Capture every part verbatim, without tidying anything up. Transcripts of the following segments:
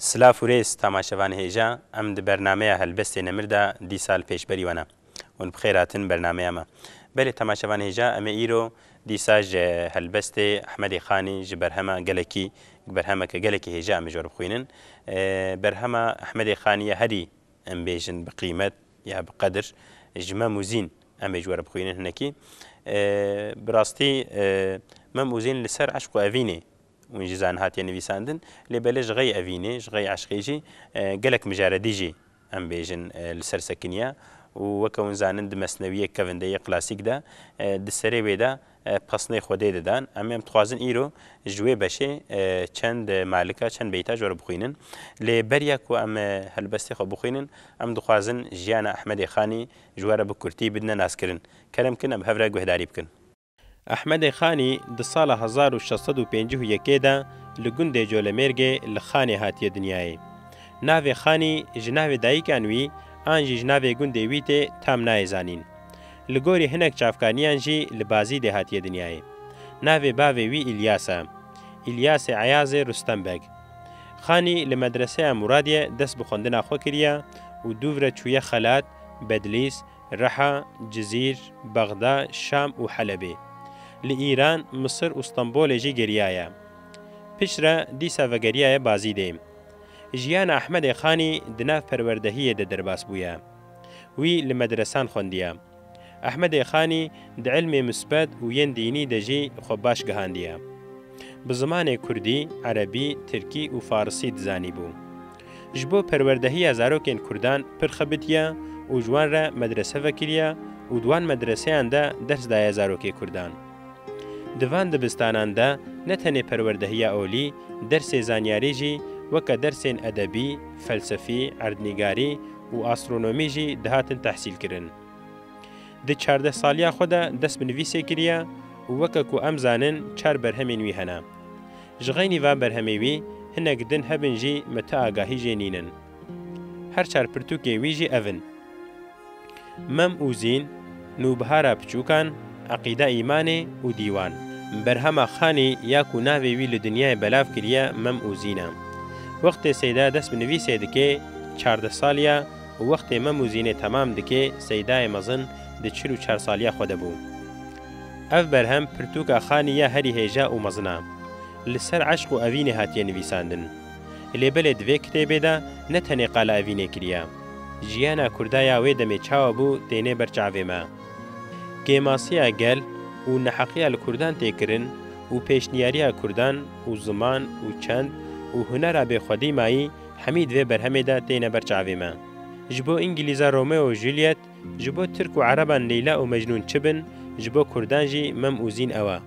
Silav û rêz temaşevanê hêja, em di bernameya Helbestê Nemir de dîsa li pêşberî we ne. Hûn bi xêr hatin bernameya me. Belê temaşevanê hêja, em ê îro dîsa ji helbestê Ehmedê Xanî, ji berhema gelekî, berhemeke gelekî hêja em ê ji we re bixwînin. E, berhema Ehmedê Xanî ye herî, em bêjin, bi qîmet ya bi qedir, ji Mem û Zîn em ê ji we re bixwînin hinekî. E, bi rastî, e, Mem û Zîn li ser eşq û evînê hûn jî zanin hatiye nivîsandin, lê belê ji xey evînê, ji xey eşqê jî, e, gelek mijaredî jî, em bêjin, e, li ser sekiniye û weke hûn zanin di mesnewiyê kevindeyê klasîk de, e, di serê wê de, e, pesnê Xwedê didan. Em, em dixwazin îro ji wê beşê, e, çend malika, çend beyta ji we re bixwînin. Lê beriya ku em, e, helbestê xwe bixwînin, em dixwazin jiyana Ehmedê Xanî ji we re bi kurtî bidine naskirin. Kerem kin em hev re guhdarî bikin. Ehmedê Xanî di sala hezar û şeş sed û pêncî û yekê de li gundê Colemêrgê li Xanê hatiye dinyayê. Navê Xanî ji navê dayikan wî an jî ji navê gundê wî tê tam nayê zanîn. Li gorî hinek çavkaniyan jî li Bazîdê hatiye dinyayê. Navê bavê wî Îlyas e. Îlyasê Eyazê Rustem Beg. Xanî li medreseya Muradiye dest bi xwendina xwe kiriye û dûv re çûye Xelat, Bedlîs, Riha, Cizîr, Bexda, Şam û Helebê. Li Îran, Misir û Stenbolê jî geriyaye. Piştre dîsa vegeriyaye Bazîdê. Jiyana Ehmedê Xanî di nav perwerdehiyê de derbas bûye. Wî li medresan xwendiye. Ehmedê Xanî di ilmê misbet û yên dînî de jî xwe baş gihandiye. Bi zimanê kurdî, erebî, tirkî û farisî dizanîbû. Ji bo perwerdehiya zarokên kurdan pir xebitiye û ji wan re medrese vekiriye û di wan medreseyan de ders daye zarokê kurdan. Di van dibistanan de ne tenê perwerdehiya olî, dersê zanyarî jî, weke dersên edebî, felsefî, erdnîgarî û astronomî jî dihatin tehsîlkirin. Di çardeh saliya xwe de dest bi nivîsê kiriye û weke ku em zanin çar berhemên wî hene. Ji xeynî van berhemê wî hinek din hebin jî me ti agahî jê nînin. Her çar pirtûkê wî jî ev in: Mem û Zîn, Nûbihara Piçûkan, Eqîda Îmanê û Dîwan. Berhema Xanî ya ku navê wî li dinyayê belav kiriye Mem û Zîn e. Wextê Seyda dest bi nivîsê dike, çardeh saliya û wextê Mem û Zînê temam dike, Seydayê mezin di çil û çar saliya xwe de bû. Ev berhem pirtûka Xanî ya herî hêja û mezin e. Li ser eşq û evînê hatiye nivîsandin. Lê belê di vê kitêbê de ne tenê qala evînê kiriye. Jiyana kurda ya wê demê çawa bû têne ber çavê me. Kêmasiya gel û neheqiya li kurdan tê kirin û pêşniyariya kurdan û ziman û çend û hunera bêxwedî mayî hemî di vê berhemê de têne ber çavê me. Ji bo Îngilîza Romeo û Juliet, ji bo Tirk û Ereban Leyla û Mecnûn çi bin, ji bo kurdan jî Mem û Zîn ew e.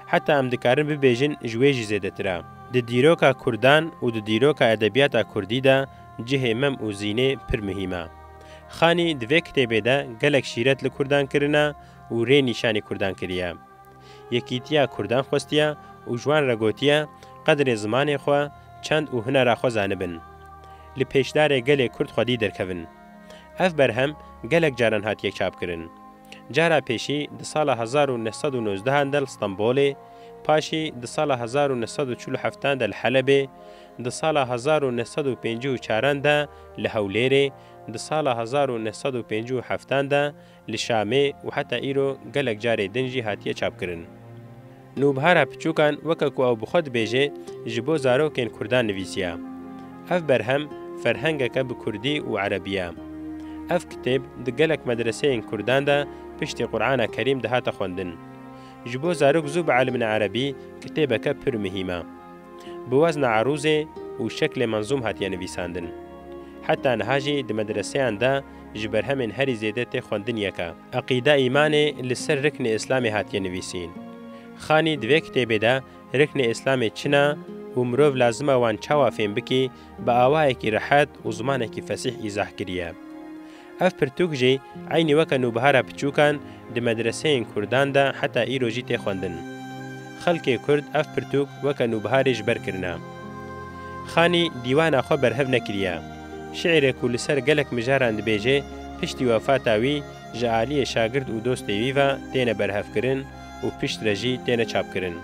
Heta em dikarin bibêjin ji wê jî zêdetir e. Di dîroka kurdan û di dîroka edebiyata kurdî de cihê Mem û Zînê pir muhîm e. Xanî di vê kitêbê de gelek şîret li kurdan kirine û rê nîşanî kurdan kiriye. Yekîtiya kurdan xwestiye û ji wan re gotiye qedrê zimanê xwe, çend û hunera xwe zanibin. Li pêşdarê gelê kurd xwedî derkevin. Ev berhem gelek caran hatiye çapkirin. Cara pêşî di sala hezar û neh sed û nozdehan de li Stenbolê, paşî di sala hezar û neh sed û çil û heftan de li Helebê, di sala hezar û neh sed û pêncî û çaran de li Hewlêrê, di sala hezar û neh sed û pêncî û heftan de li Şamê û heta îro gelek carê din jî hatiye çapkirin. Nûbihara Piçûkan, weke ku ew bi xwe dibêje, ji bo zarokên kurdan nivîsiye. Ev berhem ferhengeke bi kurdî û erebî ye. Ev kitêb di gelek medreseyên kurdan de piştî Qur'ana Kerîm dihate xwendin. Ji bo zarok zû bielibine erebî, kitêbeke pir muhîm e. Bi wezna erûzê û şeklê menzûm hatiye nivîsandin. Heta niha jî di medreseyan de ji berhemên herî zêde tê xwendin yek e. Eqîda Îmanê li ser riknê Îslamê hatiye nivîsîn. Xanî di vê kitêbê de riknê Îslamê çi ne û mirov lazim e wan çawa fêm bikî, bi awayekî rehet û zimanekî fesîh îzah kiriye. Ev pirtûk jî eynî weke Nûbihara Piçûkan di medreseyên kurdan de heta îro jî tê xwendin. Xelkê kurd ev pirtûk weke Nûbiharê ji ber kirine. Xanî dîwana xwe berhev nekiriye. Şiîrê ku li ser gelek mijaran dibêje, piştî wefata wî ji aliyê şagird û dostê wî ve têne berhevkirin û piştre jî têne çapkirin.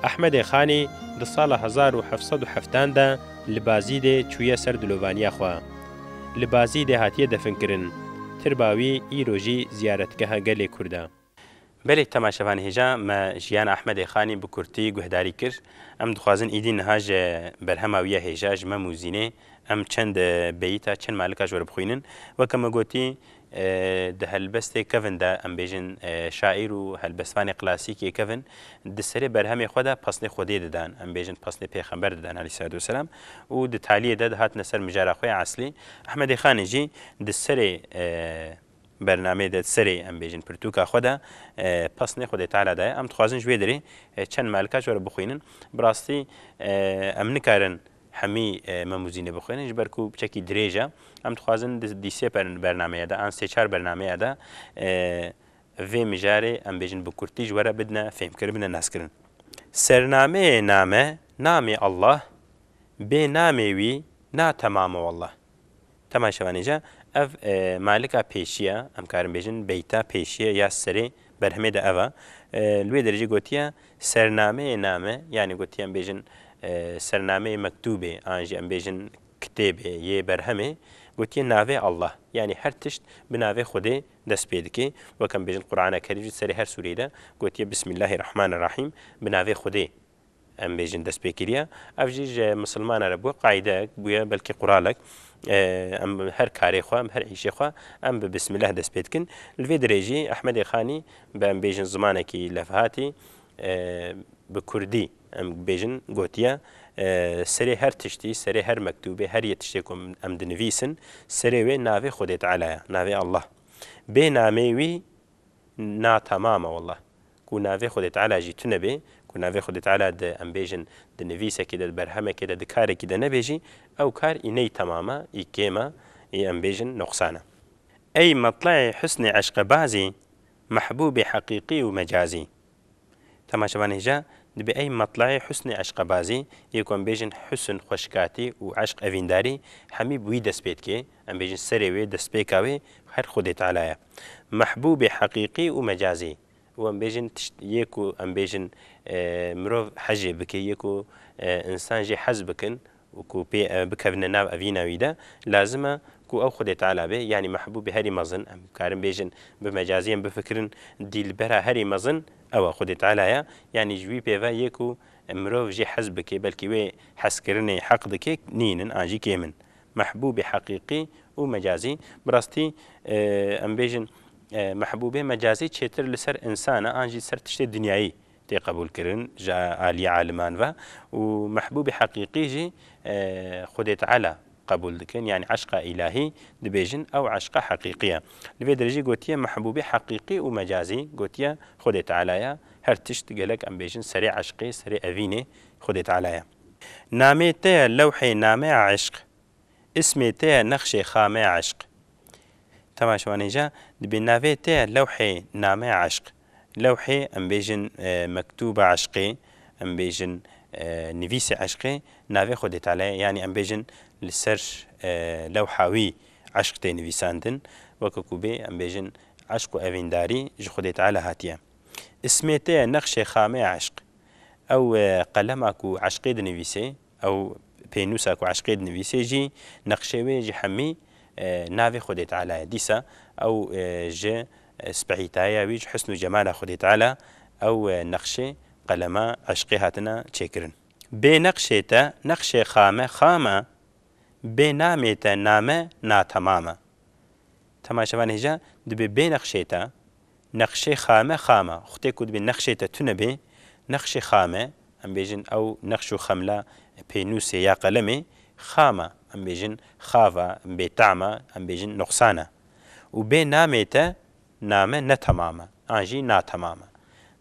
Ehmedê Xanî di sala hezar û heft sed û heftan de Li Bazîdê çûye ser dilovaniya xwe. Li Bazîdê hatiye definkirin. Tirba wî îro jî ziyaretgeha gelê Kurd e. Belê, temaşevanê hêja, me jiyana Ehmedê Xanî bi kurtî guhdarî kir. Em dixwazin îdî niha ji berhema wî ya hêja, ji Mem û Zînê, em çend, e, beyîta, çend malika ji we re bixwînin. Weke me gotî, e, di helbestê kevin de, em bêjin, e, şaîr û helbestvanê klasîkê kevin, di serê berhemê xwe de pesnê Xwedê didan, em bêjin pesnê Pêxember didan, aleyhisselatu vesselam, û di taliyê de dihatine ser mijara xwe ya eslî. Ehmedê Xanê jî di serê, e, bernameyê de, serê, em bêjin, pirtûka xwe de, e, pesnê Xwedê Teala daye. Em dixwazin ji wê derê, e, çend malika ji we re bixwînin. Bi rastî, e, em nikarin hemî, e, Mem û Zînê bixwînin, ji ber ku piçekî dirêj e. Em dixwazin di, di sê per-, bernameya de, an sê çar bernameya de, e, vê mijarê, em bêjin, bi kurtî ji we re bidine fêhmkirin, bidine naskirin. Sernameyê name, namê Allah, bê namê wî na temam e wallah. Temaşevanê ca, ev, e, malika pêşiya, em karin bêjin beyta pêşiya ya serê berhemê de ev e. E, li wê derê jî gotiye sernameyê name, yanî gotiye em bêjin, e, sernameyê mektûbê, an jî em bêjin kitêbê, yê berhemê, gotiye navê Allah. Yanî her tişt bi navê Xwedê dest pê dike. Wek em bêjin Qur'ana Kerîm jî serê her sûreyê de gotiye Bismillahirrahmanirrahîm, bi navê Xwedê. Em bêjin dest pê kiriye. Ev jî ji misilmana re bûye qaîdeyek, bûye belkî quralek. E, em her karê xwe, em her îşê xwe, em bi bismillah dest pê dikin. Li vê dirê jî Ehmedê Xanî bi, em bêjin, zimanekî levhatî, e, bi kurdî, em bêjin, gotiye, e, serê her tiştî, serê her mektûbê, her yê tiştê ku em, em dinivîsin, serê wê navê Xwedê Teala ye, navê Allah. Bê namê wî natemam e wallah. Ku navê Xwedê Teala jî tune bê, ku navê Xwedê Teala di, em bêjin, di nivîsekê de, di berhemekê de, di karekî de nebê jî, ew kar î ney temam e, î kêm e, î, em bêjin, noqsan e. Ey metle'ê husnê eşqebazî, mehbûbê heqîqî û mecazî. Temaşevanê hêja, dibê ey metle'ê husnê eşqebazî, yê ku em bêjin husn, xweşikatî û eşq, evîndarî, hemî bi wî dest pê dike. Em bêjin serê wê, destpêka wê, her Xwedê Teala ye. Mehbûbê heqîqî û mecazî. Û em bêjin tişt, yê ku em bêjin, e, mirov hejê bike, yê ku, e, însan jê hez bikin, û ku pê, e, bikevine nav evîna wî de, lazim e ku ew Xwedê Teala be, yanî mehbûbê herî mezin, em karin bêjin, bi mecazî em bifikirin, dîlbera herî mezin ew e, Xwedê Teala ye. Yanî ji wî pê ve yê ku mirov jê hez bike, belkî wê hezkirinê heq dike, nînin an jî kêm in. Mehbûbê heqîqî û mecazî. Bi rastî, e, em bêjin, e, mehbûbê mecazî çêtir li ser însan e, an jî ser tiştê dinyayî tê qebûlkirin ji aliyê aliman ve û mehbûbê heqîqî jî, e, Xwedê Teala qebûl dikin. Yanî eşqa îlahî dibêjin, ew eşqa heqîqî ye. Li vê derê jî gotiye mehbûbê heqîqî û mecazî, gotiye Xwedê Teala ye. Her tişt gelek em bêjin serê eşqê, serê evînê Xwedê Teala ye. Namê te ye lewhê nameya eşq. Ismê te ye nexşê xameya eşq. Temaşevanê ca, dibê navê te ye lewhê nameya eşq. Lewhê, em bêjin, e, mektûba eşqê, em bêjin, e, nivîsê eşqê, navê Xwedê Teala ye. Yanî em bêjin li ser, e, lewha wî eşq tê nivîsandin. Weke ku bê, em bêjin eşq û evîndarî ji Xwedê Teala hatiye. Ismê te ye nexşê xameya eşq. Ew, e, qelema ku eşqê dinivîsê, ew pênûsa ku eşqê dinivîsê jî, nexşê wê jî hemî, e, navê Xwedê Teala ye. Dîsa ew, e, ji, e, spehîtayeya wî, ji husn û cemala Xwedê Teala, ew, e, nexşê qelema eşqê hatine çêkirin. Bê nexşê te, nexşê xame, xam e, bê namê te, name natemam e. Temaşevanê hêja, dibê bê nexşê te, nexşê xame, xam e. Wextê ku dibê nexşê te tune bê, nexşê xame, em bêjin ew nexş û xemla pênûsê ya qelemê, xam e, em bêjin xav e, bêtehm e, em bêjin noqsan e. Û bê namê te, name ne temam e, an jî natemam e.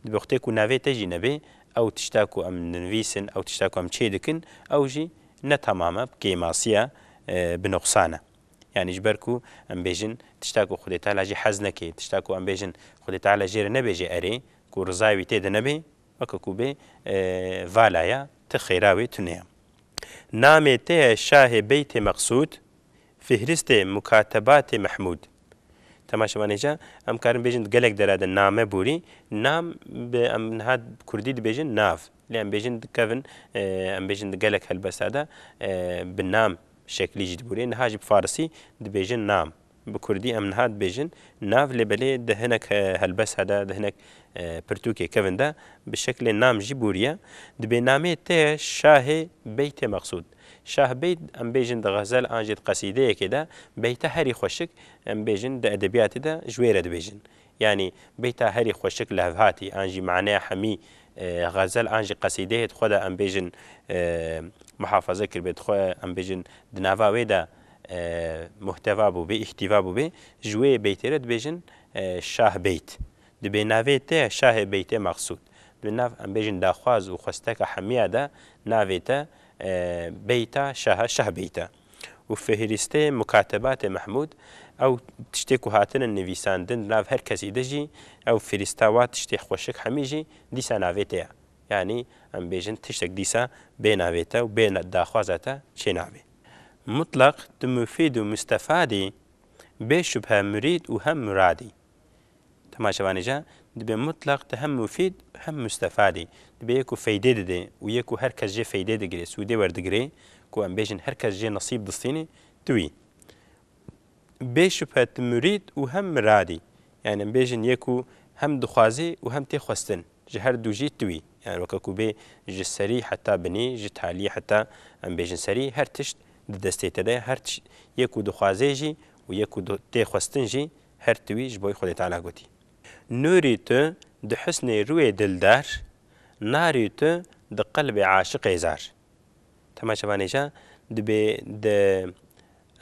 Dibê wextê ku navê te jî nebê, ew tişta ku em dinivîsin, ew tişta ku em çê dikin, ew jî ne temam e, bi kêmasî ye, e, bi noqsan e. Yanî ji ber ku em bêjin tişta ku Xwedê Teala jê hez neke, tişta ku em bêjin Xwedê Teala jê re nebêje erê, ku rizayê wî tê de nebe, weke ku bê, e, vala ya, ti xêra wê tune ye. Namê te ye şahê beytê meqsûd, fihristê mukatebatê Mehmûd. Temaşevanê ca, em karin bêjin di gelek dera de name borî. Nam bi em niha kurdî dibêjin nav. Lê em bêjin dikevin, e, em bêjin di gelek helbesta de, e, bi nam şeklî jî dibûrê. Niha jî bi farisî dibêjin nam. Bi kurdî em niha dibêjin nav, lê belê di hinek, e, helbesta de, di hinek, e, pirtûkê kevin de bi şeklê nam jî bûriye. Dibê namê te şahê beytê meqsûd. Şah beyt, em bêjin di xezel an jî di qesîdeyekê de beyta herî xweşik, em bêjin di edebiyatê de ji wê re dibêjin. Yanî beyta herî xweşik lihevhatî, an jî maneya hemî, e, xezel an jî qesîdeyê di xwe de em bêjin, e, muhafaze kiribê, di xwe em bêjin di nava wê de, e, muhteva bûbê, îhtîva bûbê, ji wê beytê re dibêjin, e, şah beyt. Dibê navê te şahê beytê meqsûd. Di nav em bêjin daxwaz û xwesteka hemiya de navê te, e, beyta şaha şah beyte. Û fihirîstê mukatebatê Mehmûd, ew tiştê ku hatine nivîsandin di nav her kesî de jî, ew fihirîsta wa tiştê xweşik hemî jî dîsa navê te ye. Yanî em bêjin tiştek dîsa bê navê te û bê na-, daxwaza te çê nabe. Mutlaq tu mufîd û mustefad î, bê şubhe murîd û hem muradî. Temaşevanê ca, dibê mutlaq tu hem mufîd hem mustefad î. Dibê yê ku feydê dide û yê ku her kes jê feydê digire, sûdê werdigire, ku em bêjin her kes jê nesîb distîne, tu wî. Bê şubhe tu murîd û hem mirad î. Yanî em bêjin yê ku hem dixwazî û hem tê xwestin. Ji her du jî tu wî. Yanî weke ku bê ji serî heta binî, ji talî heta em bêjin serî, her tişt di destê te de ye. Her tişt, yê ku dixwazê jî û yê ku du-, tê xwestin jî, her tu wî ji bo Xwedê Teala gotî. Nûrî tu di husnê rûyê dildar, narî tu di qelbê aşiqê zar. Temaşevanê ca, dibê di,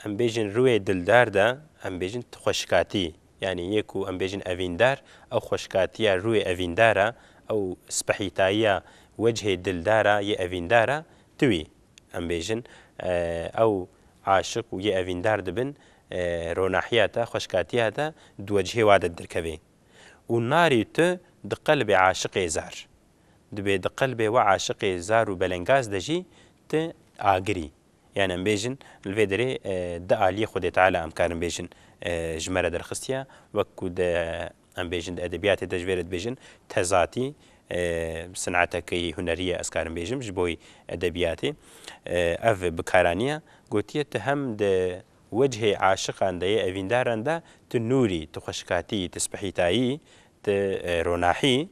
em bêjin rûyê dildar de, em bêjin tu xweşikatî, yanî yê ku em bêjin evîndar, ew xweşikatiya rûyê evîndar e, ew spehîtayiya wechê dildar e, yê evîndar e, tu wî, em bêjin, e, ew aşiq û yê evîndar dibin, e, ronahiya te, xweşikatiya te di wechê wa de dirkeve. Û narî tu di qelbê aşiqê zar. Dibê di qelbê we aşiqê zar û belengaz de jî tu agirî. Yanî em bêjin, li vê derê, e, di aliyê Xwedê Teala em karin bêjin, e, ji me re derxistiye, wek ku di, em bêjin, di edebiyatê de ji vê re dibêjin, tezatî, e, sineteke huneriye ez karim bêjim, ji bo edebiyatê, e, ev bikaraniye, gotiye tu hem di wechê aşiqan de yê evîndaran de tu nûrî, tu xweşikatî, tu spehîtayî, tu, e, ronahî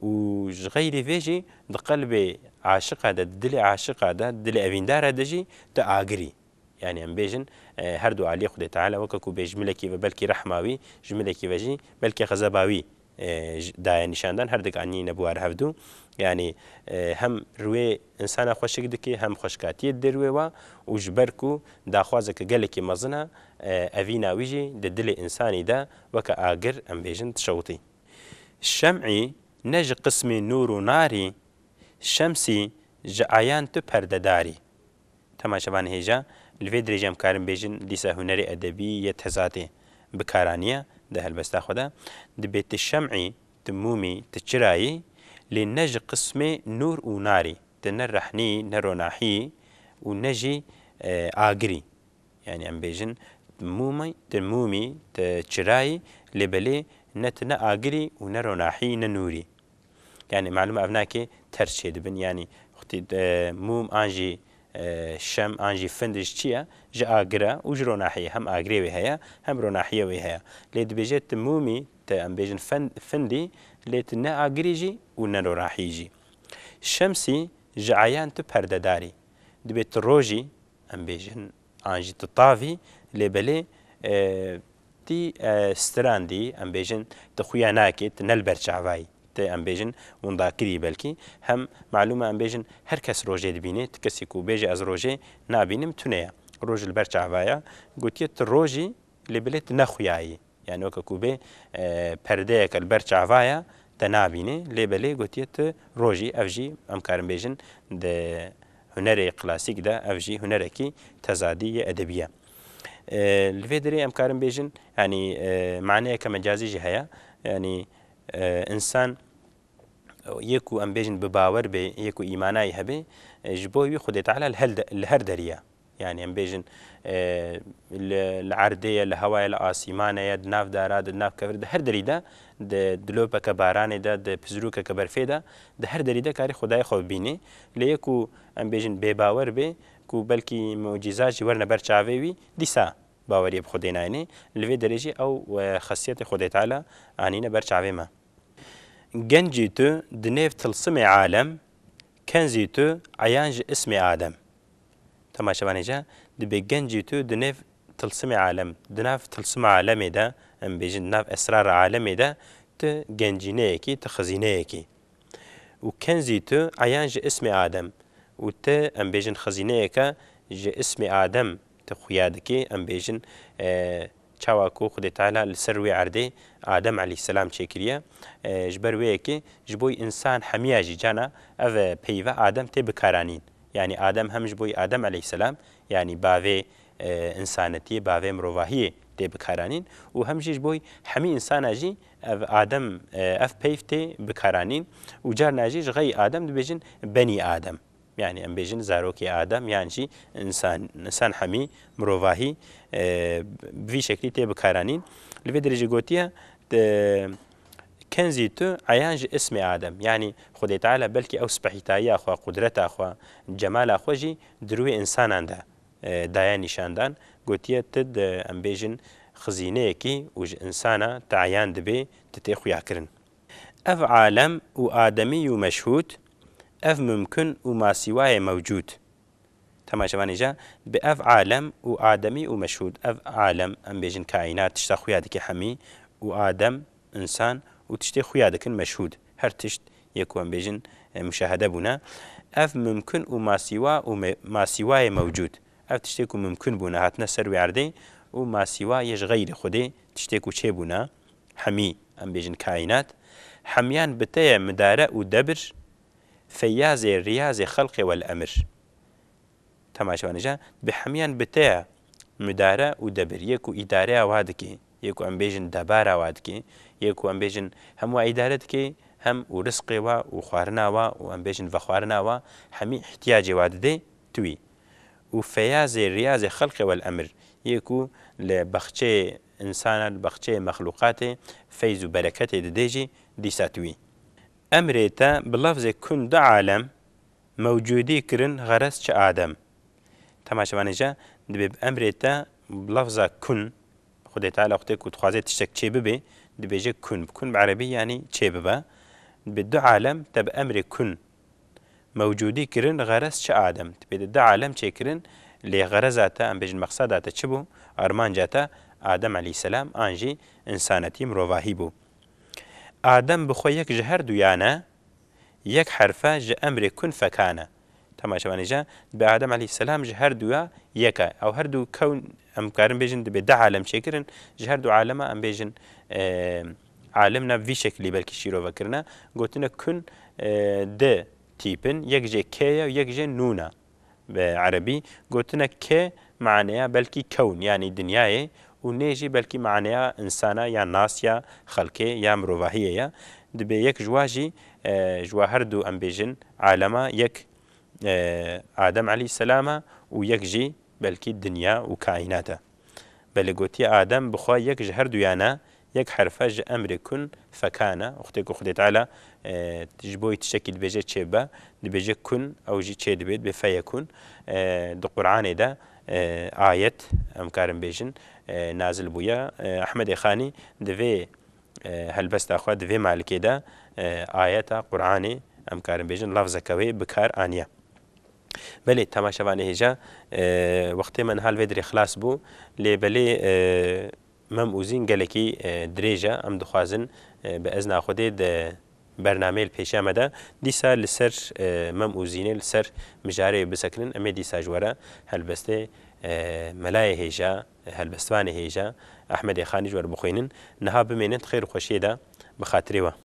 û ji xeyrî vê jî di qelbê aşiqa de, di dilê aşiqa de, di dilê evîndara de jî tu agirî. Yanî em bêjin, e, her du aliyê Xwedê Teala weke ku bê ji milekî ve belkî rehma wî, ji milekî ve jî belkî xezeba wî, e, j-, daye nîşandan, her dik anîne bi war hevdû. Yanî, e, hem rûyê însana xweşik dike, hem xweşikatiyê dide rûyê wa û ji ber ku daxwazeke gelekî mezin e, e, evîna wî jî di dilê însanî de weke agir, em bêjin, dişewitî. Şem'î ne ji qismê nûr û narî, şemsî ji eyan tu perdedarî. Temaşevanê hêja, li vê dirêjî em karin bêjin dîsa hunerê edebî yê tezatê bikaraniye di helbesta xwe de. Dibê tu şem'î, tu mûmî, tu çirayî, lê ne ji qismê nûr û narî. Tu ne rehnî, ne ronahî û ne jî, e, agirî. Yanî em bêjin, mûmî, tu mûmî, tu çirayî, lê belê ne tu ne agirî û ne ronahî, ne nûrî. Yanî malûm e ev nakê ters çêdibin. Yanî xwetî, e, mûm an jî, e, şem an jî find ji çi ye? Ji agir e û ji ronahiyê. Hem agirê wê heye, hem ronahiyê wê heye. Lê dibêje tu mûmî, tu em bêjin fen-, findî, lê tu ne agirî jî û ne ronahî jî. Şemsî ji eyan tu perdedarî. Dibê tu rojî, em bêjin, an jî tu tavî, lê belê, e, tî, e, stirandî, em bêjin, tu xuya nakê, tu ne li ber çavayî, tu, em bêjin, windakirî belkî. Hem malûm e, em bêjin, her kes rojê dibîne, tu kesî ku bêje ez rojê nabînim, tune ye. Roj li ber çava ye. Gotiye tu rojî, lê belê tu ne xuyayî. Yanî weke ku bê, e, perdeyeke li ber çava ye, te nabîne, lê belê gotiye tu rojî, ev jî em karin bêjin di hunerê klasîk de, ev jî hunerekî tezadî yê edebî ye. E, li vê derê em karin bêjin, yanî, e, maneyeke mecazî jî heye. Yanî, e, însan yê ku em bêjin bi bawer bê, yê ku îmanayî hebe, e, ji bo wî Xwedê Teala li hel de, li her derî ye. Yanî em bêjin, E, li, li erdê ye, li hewa ye, li asîmane ye, di nav dara de, di nav kevir de, her derî de, di dilopeke baranê de, di pizrûkeke berfê de, di her derî de karî Xwedayê xwe bibînî. Lê yê ku em bêjin bêbawer bê, ku belkî mucîza jî werine ber çavê wî, dîsa baweriyê bi Xwedê nayênê. Li vê derê jî ew, e, xesiyetê Xwedê Teala anîne ber çavê me. Gencî tu di nêv tilsimê alem, kenzî tu eyan ji ismê Adem. Temaşevanê ca, dibê gencî tu di nêv tilsimê alem, di nav tilsima alemê de, em bêjin di nav esrara alemê de, tu gencîneyekî, tu xizîneyekî. Û kenzî tu eyan ji ismê Adem. Û tu, em bêjin, xizîneyeke ji ismê Adem tu xuya dikê, em bêjin, e, çawa ku Xwedê Teala li ser wê erdê Adem aleyhisselam çêkiriye. E, ji ber wê yekê ji bo însan hemiya jî cana ev peyve Adem tê bikaranîn. Yanî Adem hem ji bo Adem aleyhisselam, yanî bavê, e, însanetiyê, bavê mirovahiyê tê bikaranîn û hem jî ji bo hemî însana jî ev Adem, e, ev peyv tê bikaranîn û carna jî ji xey Adem dibêjin benî Adem. Yanî em bêjin zarokê Adem, yan jî însan, însan hemî mirovahî, e, bi vî şeklî tê bikaranîn. Li vê derê jî gotiye, e, kenzî tu eyan ji ismê Adem. Yanî Xwedê Teala belkî ew spehîtayiya xwe, qudreta xwe, cemala xwe jî di rûyê însanan de, e, daye nîşandan. Gotiye, tu di, em bêjin, xizîneyekî û ji însana tu eyan dibê, tu tê xuyakirin. Ev alem û ademî û meşhûd, ev mumkin û masîwayê mewcûd. Temaşevanê ca, bi ev alem û ademî û meşhûd, ev alem, em bêjin kaînat, tişta xuya dike hemî, û adem, însan, û tiştê xuya dikin meşhûd. Her tişt yê ku em bêjin, e, muşahede bûne. Ev mumkin û masîwa û me-, masîwayê mewcûd. Ev tiştê ku mumkin bûne, hatine ser wê erdê û masîwa yê ji xeyrê Xwedê, tiştê ku çêbûne, hemî, em bêjin kaînat, hemiyan bi te ye midare û debir, feyazê riyazê xelqê wel emir. Temaşevanê ca, bi hemiyan bi te ye midare û debir. Yê ku îdareya wa dike, yê ku em bêjin debara wa dike, yê ku em bêjin hem wa îdare dike, hem û rizqê wa û xwarina wa û em bêjin vexwarina wa, hemî ihtiyacê wa didê tu wî. Û feyazê riyazê xelqê wel emir, yê ku li baxçeyê însana, li baxçeyê mexlûqatê feyz û bereketê didê jî dîsa tu wî. Emrê te bi lafzê kun du alem, mewcûdî kirin xerez çi Adem. Temaşevanê ca, dibê bi emrê te bi lafza kun, Xwedê Teala wextê ku dixwaze tiştek çê bibe, dibêje kun. Kun bi erebî yanî çê bibe. Bi du alem te bi emrê kun mewcûdî kirin, xerez çi Adem. Dibê di du alem çêkirin, lê xereza te, em bêjin mexseda te çi bû? Armanca te Adem aleyhisselam an jî însanetî, mirovahî bû. Adem bi xwe yek ji her duyan e, yek herfe ji emrê kun fekane. Temaşevanê ca, bi Adem aleyhisselam ji her duya yek e. Ew her du kewn, em karin bêjin, dibê du alem çêkirin, ji her du alema em bêjin, e, alimna vî şeklî belkî şîrove kirine. Gotine kun, e, di tîp in, yek jê kê ye û yek jê nûn e. Bi erebî gotine ke maneya belkî kewn, yanî dinyayê, û nê jî belkî maneya însana ya nas ya xelkê ya mirovahiyê ye. Dibê yek ji wa jî, e, ji wa her du em bêjin alema, yek, e, Adem aleyhisselam e û yek jî belkî dinya û kaînat e. Belê gotiye Adem bi xwe yek ji her duyan e, yek herfe ji emrê kun fekane. Wextê ku Xwedê Teala, e, ji bo tiştekî dibêje çêbe, dibêje kun, ew jî çê dibe, dibê feyekun. E, di Qur'anê de, e, ayet, em karin bêjin, e, nazil bûye. E, Ehmedê Xanî di vê, e, helbesta xwe, di vê malikê de, e, ayeta Qur'anê, em karin bêjin, lafzeke wê bi kar aniye. Belê, temaşevanê hêja, e, wextê me niha li vê dirê xilas bû, lê belê, e, Mem Uzîn gelekî, e, dirêj e. Em dixwazin, e, bi ezna Xwedê di bernameyê li pêşiya me de dîsa li ser, e, Mem Uzînê, li ser mijarê bisekinin. Em ê dîsa ji we re helbestê, e, melayê hêja, helbestvanê hêja, Ehmedê Xanî ji we re bixwînin. Niha bimênin di xêr û xweşiyê de bi xatirê we.